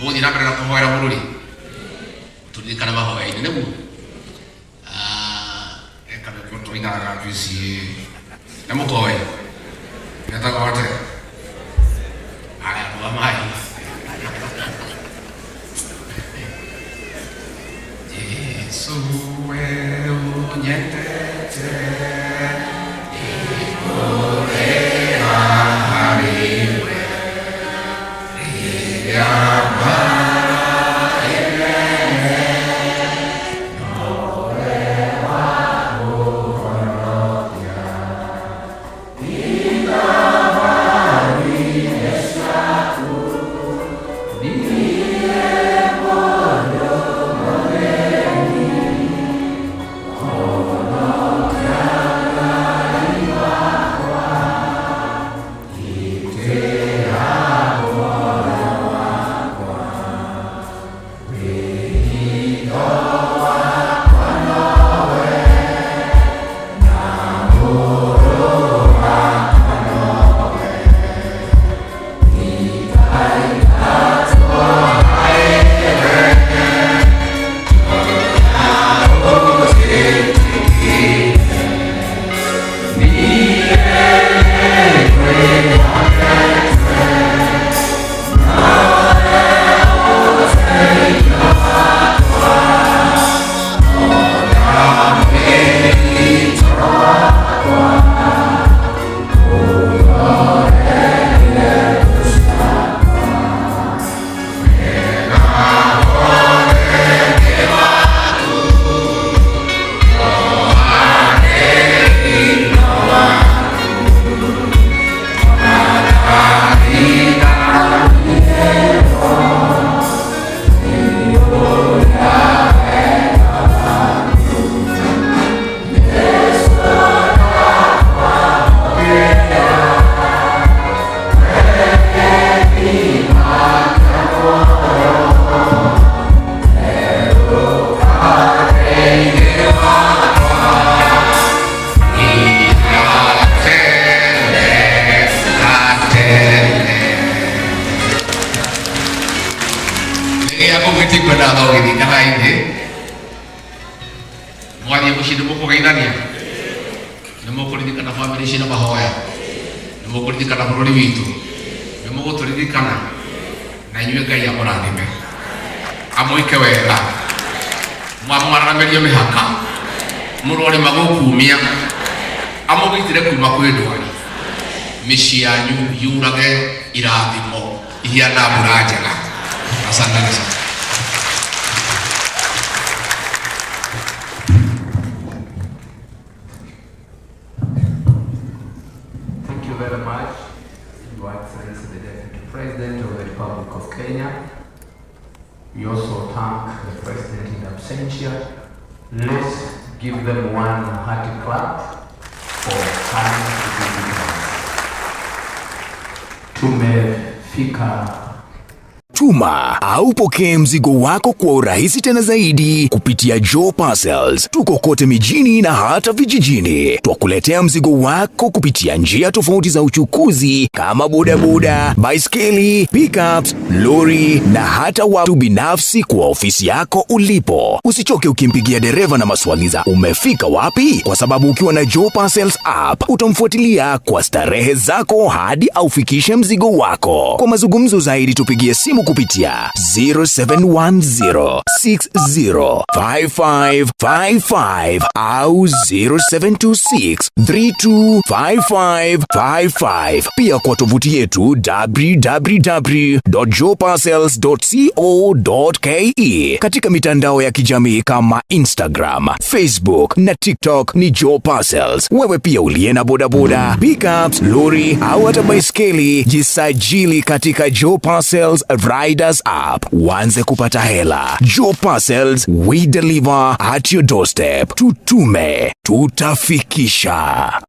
Mũgũthiĩ na mbere na kũhoera bũrũri, tũririkane mahoya-inĩ nĩguo eka tũinaga juici na mũkoĩ getagwo atĩa? Aya, rũgamai. Jesu we unyendete ikũrĩra harĩ we rĩrĩa mbara ĩnene nowe wa kũhonokia itabarĩ-inĩ ciaku niĩ mũndũ mũthĩni honokia Ngai wakwa gitĩra muoyo wakwa wĩhitho wakwa nowe na mũrũ wakwa nowe Rĩrĩa mũgĩtikwenda thogithi kana ingĩ mwathiĩ mũciĩ nĩ mũkũgeithania, nĩ mũkũririkana bamĩrĩ ciĩna mahoya, nĩ mũkũririkana bũrũri witũ, nĩ mũgũtũririkana, na inyuĩ Ngai amũrathime, amwĩke wega, mwamwararamĩrie mĩhaka, mũrore magũkumia, amũgitĩre kuma kwĩ ndwari, mĩciĩ yanyu yurage irathimo ihiana mbura njega. Asanteni sana. Thank you very much, Your Excellency, the Deputy President of the Republic of Kenya. We also thank the President in absentia. Let's give them one hearty clap for coming to be with us. Tumefika. Tuma au pokee mzigo wako kwa urahisi tena zaidi kupitia Joe Parcels. Tuko kote mijini na hata vijijini. Twakuletea mzigo wako kupitia njia tofauti za uchukuzi kama bodaboda, baiskeli, pickups, lori na hata watu binafsi kwa ofisi yako ulipo. Usichoke ukimpigia dereva na maswali za umefika wapi, kwa sababu ukiwa na Joe Parcels app utamfuatilia kwa starehe zako hadi aufikishe mzigo wako. Kwa mazungumzo zaidi tupigie simu kupitia 0710605555 au 0726325555. Pia kwa tovuti yetu www.joeparcels.co.ke. Katika mitandao ya kijamii kama Instagram, Facebook na TikTok ni Joe Parcels. Wewe pia uliye na bodaboda, pickups, lori au hata baiskeli, jisajili katika Joe Parcels Riders app uanze kupata hela. Joe Parcels, we deliver at your doorstep. Tutume, tutafikisha.